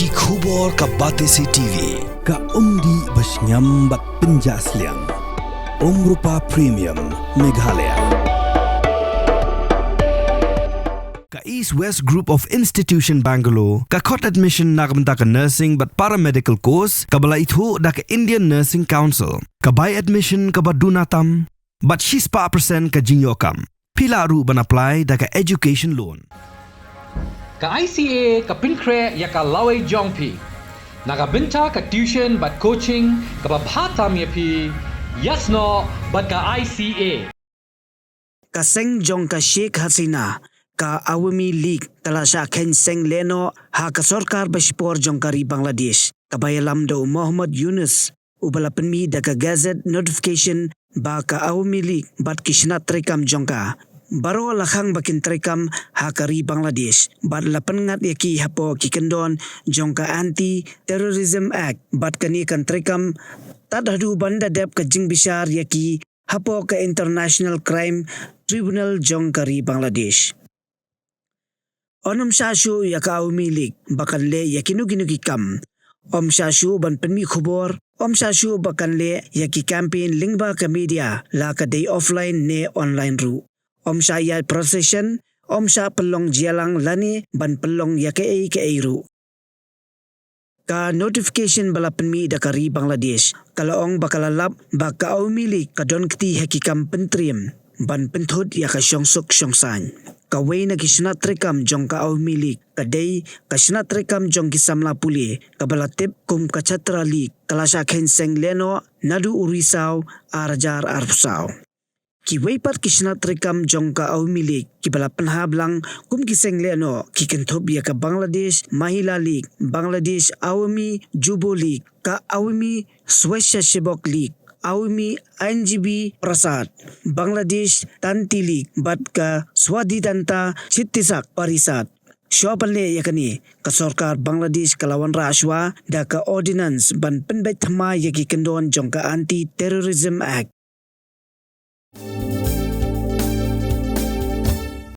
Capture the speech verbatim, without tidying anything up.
Ki khubor ka Batesi T V, ka umdih ba shngiam bad pynjah sliang. Umrupa Premium, Meghalaya. Ka East West Group of Institution Bangalore, ka khot admission na ka bynta ka nursing bad paramedical course, kaba la ithuh da ka Indian Nursing Council, ka bai admission kaba duna tam, bad shispah percent ka jingïoh kam. Phi lah ruh ban apply da ka education loan. Ka I C A ka pynkhreh ïa ka lawei jong phi na ka bynta ka tuition bad coaching kaba bha tam ïa phi, ïasnoh bad ka I C A. Ka seng jong ka Sheikh Hasina, ka Awami League, ka la shah kheiñ seng lehnoh ha ka sorkar ba shipor jong ka ri Bangladesh, kaba ïalam da u Mohammad Yunus, uba la pynmih da ka gazette notification ba ka Awami League bad ki shnat treikam jong ka baroh la khang ba kin treikam ha ka ri Bangladesh, bad la pynngat ïa ki hapoh ki kyndon jong ka Anti Terrorism Act, bad kane kan treikam tad haduh ban da dep ka jingbishar ïa ki hapoh ka International Crime Tribunal jong ka ri Bangladesh. Ym shah shuh ïa ka Awami League ba kan leh ïa kino kino ki kam. Ym shah shuh ban pynmih khubor, ym shah shuh ba kan leh ïa ki campaign lyngba ka media, la ka dei offline ne online ruh. Ym shah ïaid procession, ym shah pynlong jingïalang lane ban pynlong ïa kaei kaei ruh. Ka notification ba la pynmih da ka ri Bangladesh ka la ong ba ka la lap ba ka Awami League ka don kti ha ki kam pyntriem ban pynthut ïa ka shongsuk shongsaiñ. Kawei na ki shnat treikam jong ka Awami League ka dei ka shnat treikam jong ki samla pule, kaba la tip kum ka Chhatra League, ka la shah kheiñ seng lehnoh naduh u Risaw ar hajar arphew saw. Kiwei pat ki shnat treikam jong ka Awami League kiba la pynhap lang kum ki seng lehnoh ki kynthup ïa ka Bangladesh Mahila League, Bangladesh Awami Jubo League, ka Awami Swechhasebok League, Awami Ainjivi Parishad, Bangladesh Tanti League bad ka Swadhinta Chitoksak Parishad. Shuwa ban leh ïa kane, ka sorkar Bangladesh ka la wanrah shuwa da ka ordinance ban pynbeit thymmai ïa ki kyndon jong ka Anti Terrorism Act.